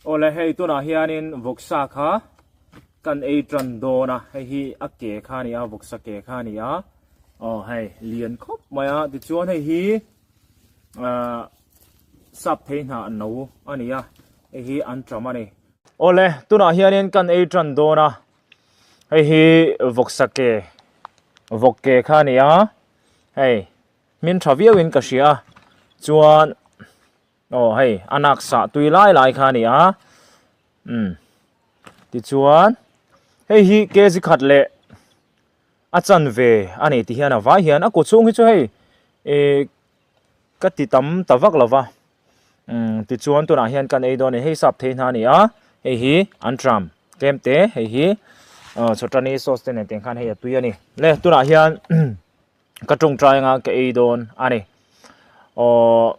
Awle hei tunah hianin vawksa kha kan ei tan dawn a, hei hi a ke kha a ni a, vawksa ke kha a ni a, aw hei lian khawp mai a, tichuan hei hi ahh sap phei hnah no a ni a, hei hi an ṭam a ni. Awle tunah hianin kan ei tan dawn a, hei hi vawksa ke vawk ke kha a ni a, hei hmin tha viauin ka hria a, chuan. Aw hei a nak sah tui lai lai kha a ni a umm tichuan hei hi kg khat leh a chanve a ni ti hian a vai hian a kaw chhung hi chu hei ihh ka ti tam ta vak lo va umm tichuan tunah hian kan ei dawn a ni hei sap thei hna a ni a hei hi an tram tlem te hei hi aw chawtani sauce te nen tiang khan hei a tui a ni le tunah hian. Ka tawngtai anga ka ei dawn a ni. Aww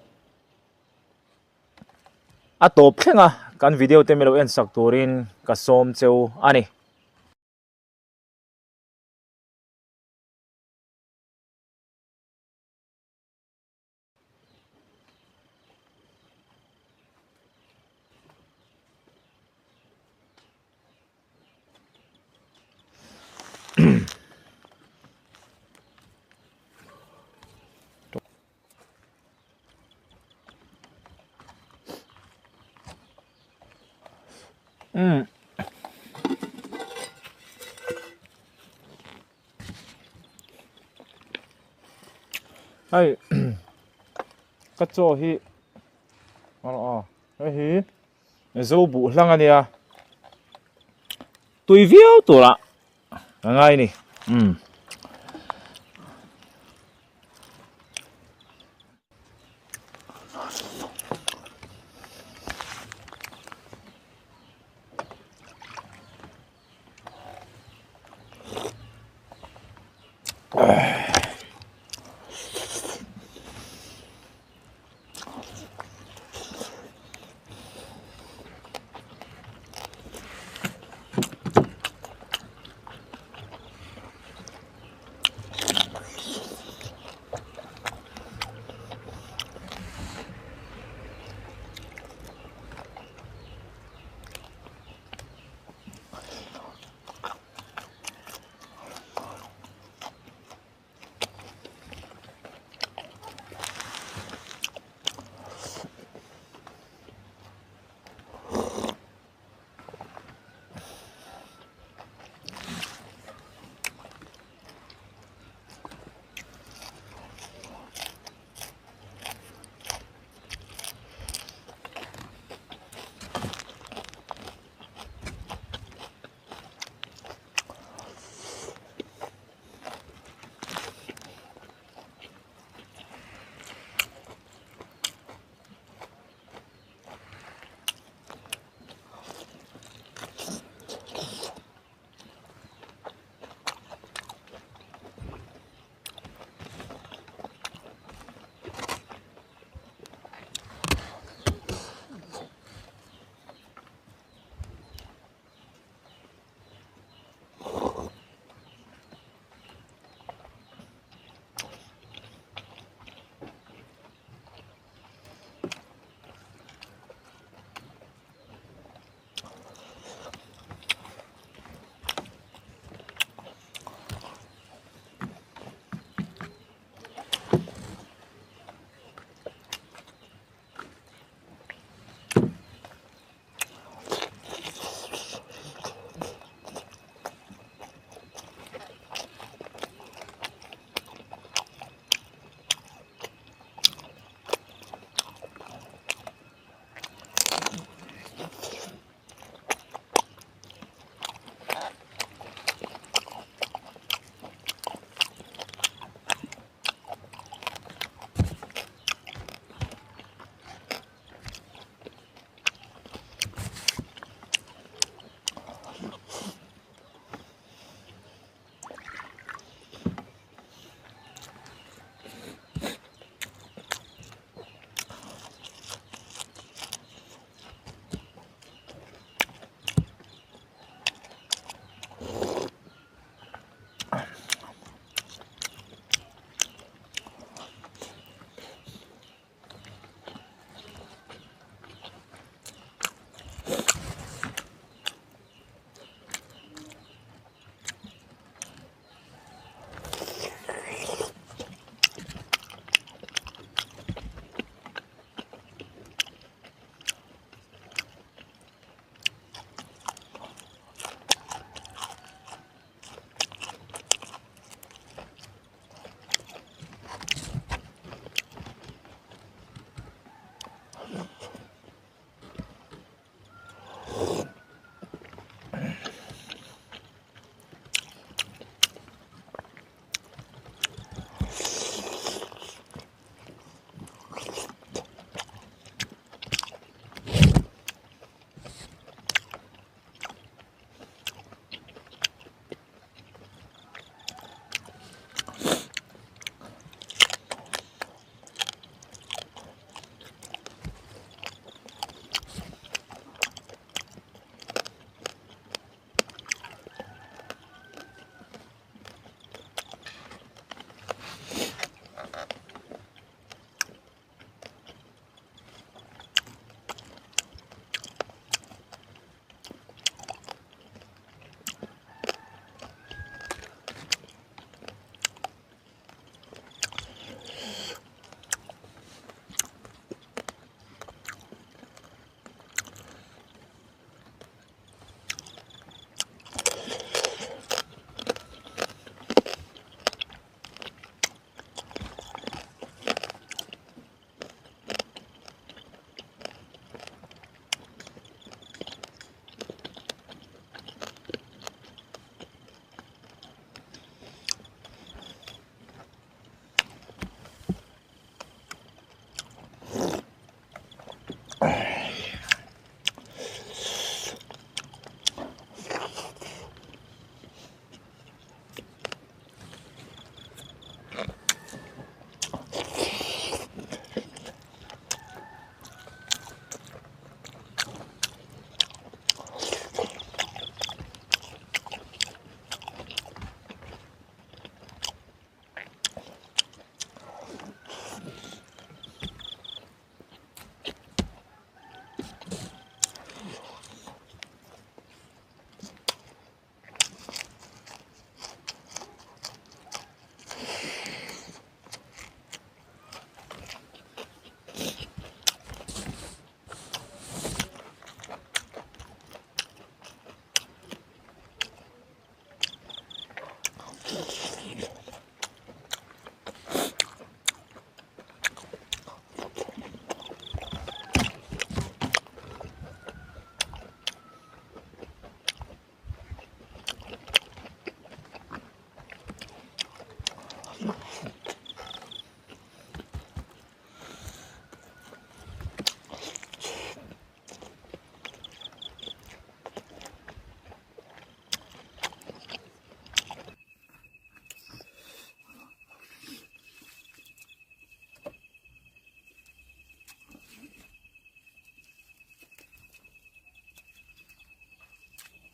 a tawp thleng a kan video te milo en sak turin ka sawm cheu a ni. Umm. Hei ka chaw hi aw hei hi zo buh hlang a nia tui viau tur ah a ngai a ni umm.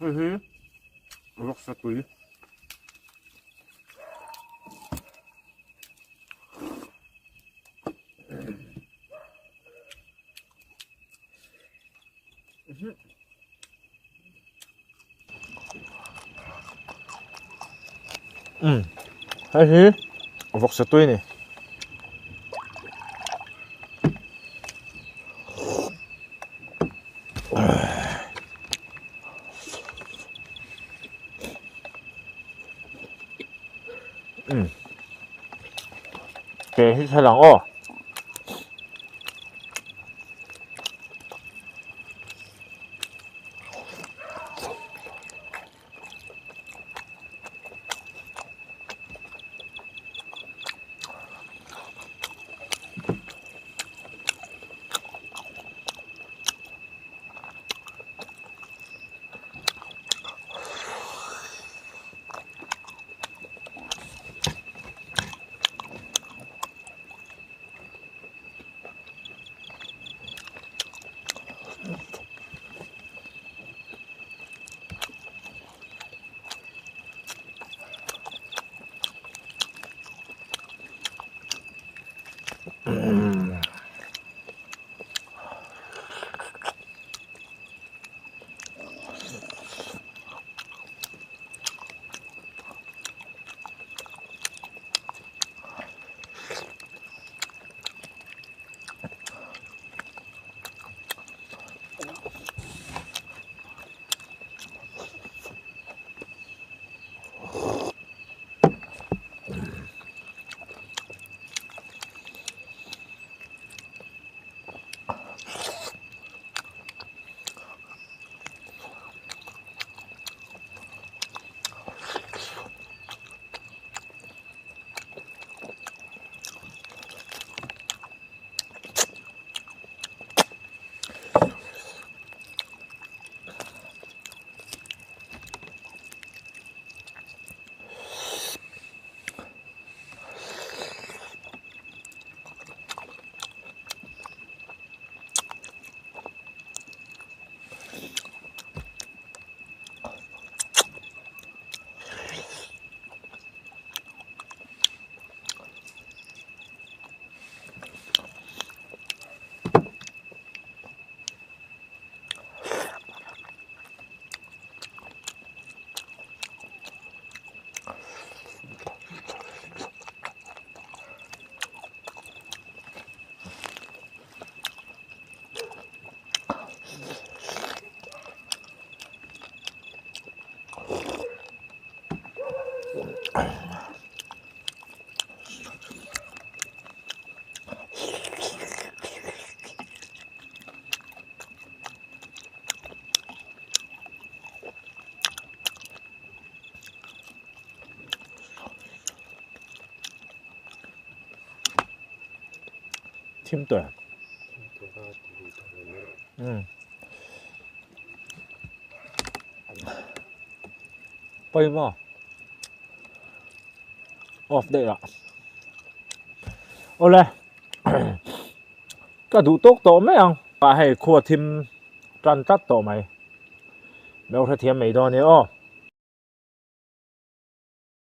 Hei hi vawksa tui. Um hei hi vawksa tui a ni. Um ke hi thlalak aw. Thim tawh em? Pawimawh off daih lah awle ka duh tawk tawh mai ang ah hei khua thim tan tlat tawh mai lo hrethiam mai dawn e aw.